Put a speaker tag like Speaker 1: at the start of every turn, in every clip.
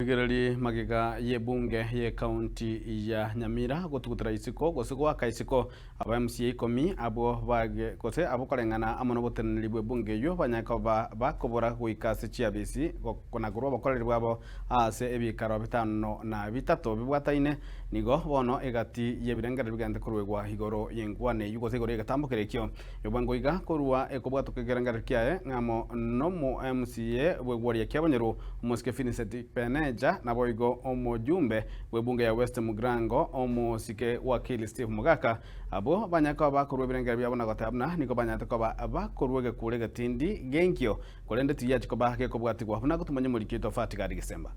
Speaker 1: Omorigereria magega y'ebunge y'ecounty ya Nyamira gotugutera isiko gose goaka isiko aba MCA ikomi abwo bage gose abwo koreng'ana amo noboteneneri bw'ebunge eyio banyare koba bakobora goika ase chiabisi na korwa obokoreri bwabo ase ebikaro bitano na bitato bibwataine nigo bono egati y'ebirengererio bigente koruegwa igoro y'enkwana eyio gose igoro y'egetambo keria ekio Bwango iga korwa ekobwatoka ekerengererio kiaye ng'a amo nomo MCA bw'egwaria kiabonyeru omosike Vincent Peneja naboigo omojumbe bw'ebunge ya West Mugirango omosike Wakili Steve Mogaka abwo banyare koba bakorua ebirengererio biabo na goteba buna nigo banyarete koba bakorua egekuro egetindi genkio korende tigiachi koba gekobwatigwa buna gotumanya omoriki oito Fatgard Gisemba.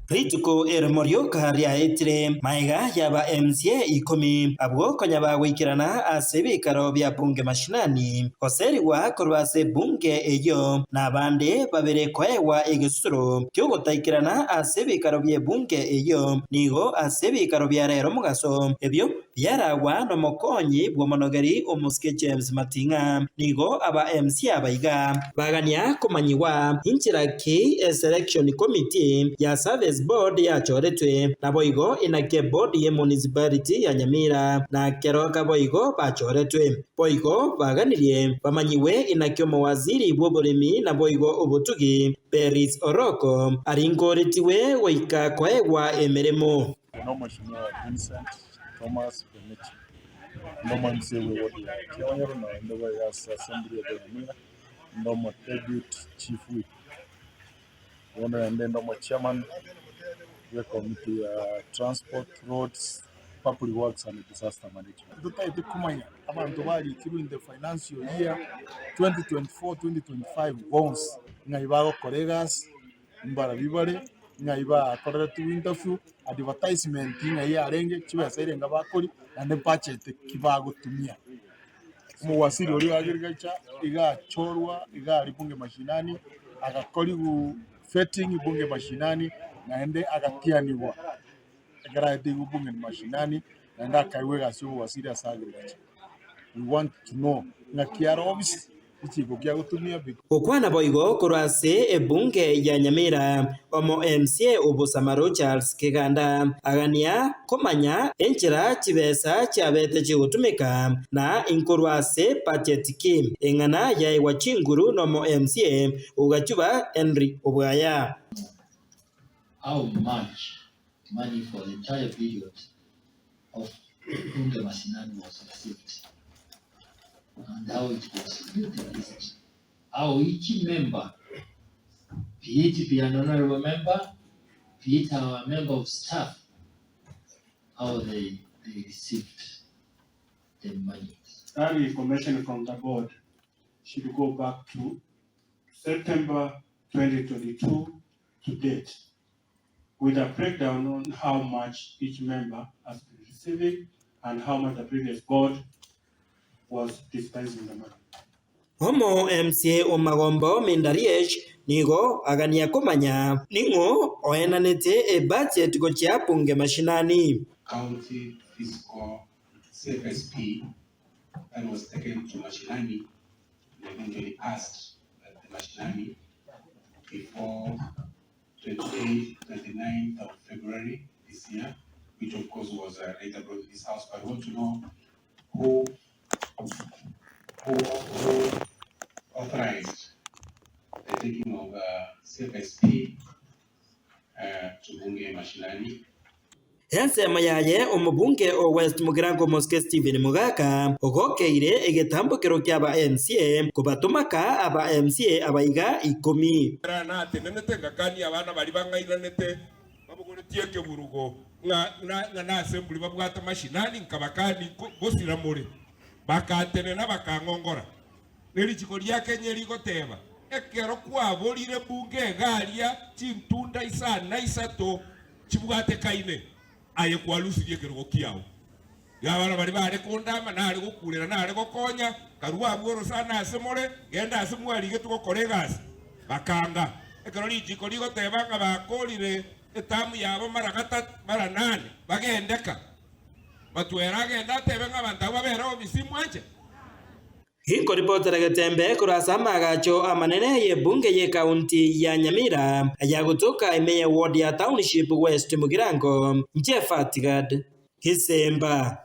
Speaker 2: Rituko erimo rioka riaetire magega y'aba MCA ikomi abwo konya bagoikerana ase ebikaro bia bunge mashinani goserigwa korwa ase ebunge eyio na abande babere koegwa egesusuro ki'ogotaikerana ase ebikaro bi'ebunge eyio nigo ase ebikaro bia rero mogaso ebio Biaragwa nomokonyi bw'omonogeri omosike James Mating'a. Nigo aba MC aba iga. Bagania komanyigwa inchera ki eselection committee ya service board yachoretwe, naboigo inaki eboard ye municipality ya Nyamira na Keroka boigo bachoretwe. Boigo baganirie bamanyigwe inaki omowaziri bw'oboremi naboigo obotugi Peris Oroko arinkoretigwe goika koegwa emeremo.
Speaker 3: Oyo nomweshimiwa Vincent Thomas Bemichi, onde omo MCA bwe ward ya Kiabonyoru na onde boigo ase assembly ya Nyamira, onde omo deputy chief whip, bono naende onde omo chairman bwe committee ya transport, roads, public works and disaster management. Ntotagete komanya abanto barikirwe in the financial year 2024, 2025 bonsi ng'ai bagokora egasi. Mbarabwo bare ng'ai bakoreretigwe interview, advertisement ng'ai yarenge, chibesa erenga bakoria, naende budget ki bagotumia. Omowaziri oria agriculture iga achorwa iga aria bunge mashinani, agakorigwa vetting bunge mashinani, naende agatianigwa ekero aeteigwe bunge mashinani, naende akaegwa egasi ya obowaziri ase agriculture. We want to know ng'aki are office.
Speaker 2: Gokwana boigo korwa ase ebunge ya Nyamira, omo MCA o Bosamaro Charles Kiganda agania komanya enchera chibesa chiabete chigotumeka na inkorwa ase budget ki eng'ana yaegwa chinguru nomo MCA o Gachuba Henry Obwaya.
Speaker 4: How much money for the entire period of Bunge Mashinani was received and how it was utilized. How each member, be it be an honorable member, be it our member of staff, how they, they received the money.
Speaker 5: That information from the board should go back to September 2022 to date with a breakdown on how much each member has been receiving and how much the previous board was dispensing the money.
Speaker 2: Omo MCA o Magombo Mindariech nigo agania komanya ning'o oenanete ebudget gochia bunge mashinani.
Speaker 6: County Fiscal CFSP that was taken to Mashinani and eventually passed at the Mashinani before 28th, 29th of February this year, which of course was uh, later brought to this house. But I want to know who, who, who authorized the taking of uh, CFSP uh, to Bunge Mashinani.
Speaker 2: Ensemo yaye omobunge o West Mugirango Omosike Stephen Mogaka ogokeire egetambokero kiaba MCA kobatomaka aba MCA abaiga ikomi.
Speaker 7: Ekero natenenete ngakania abana baria bang'airanete babogoretie ekeburugo, ng'a nase mburi babwate mashinani, nkabakania ngosira more. Bakantenena bakang'ongora. Ne richiko ria Kenya rigoteba, Ekero kwaborire bunge egaria chintunda isano na isato chibwatekaine, aye kwarusirie ekerogo kiao. Iga abana baria baare kondama, nare gokurera, nare gokonya, nkarua abwo orosana ase more, ngende ase mwarigetwe gokora egasi. Bakanga. Ekero richiko rigoteba ng'a bakoorire etamu yabo mara gatato, mara nane, bagendeka. Batwere agende atebe ng'a abanto abwo babere obisi, mwanche?
Speaker 2: Ginkoripotera Getembe korwa ase amaagacho amanene y'ebunge y'ekaunti ya Nyamira ayagotoka ime ye ward ya Township West Mugirango, Jeff Atigad, Gisemba.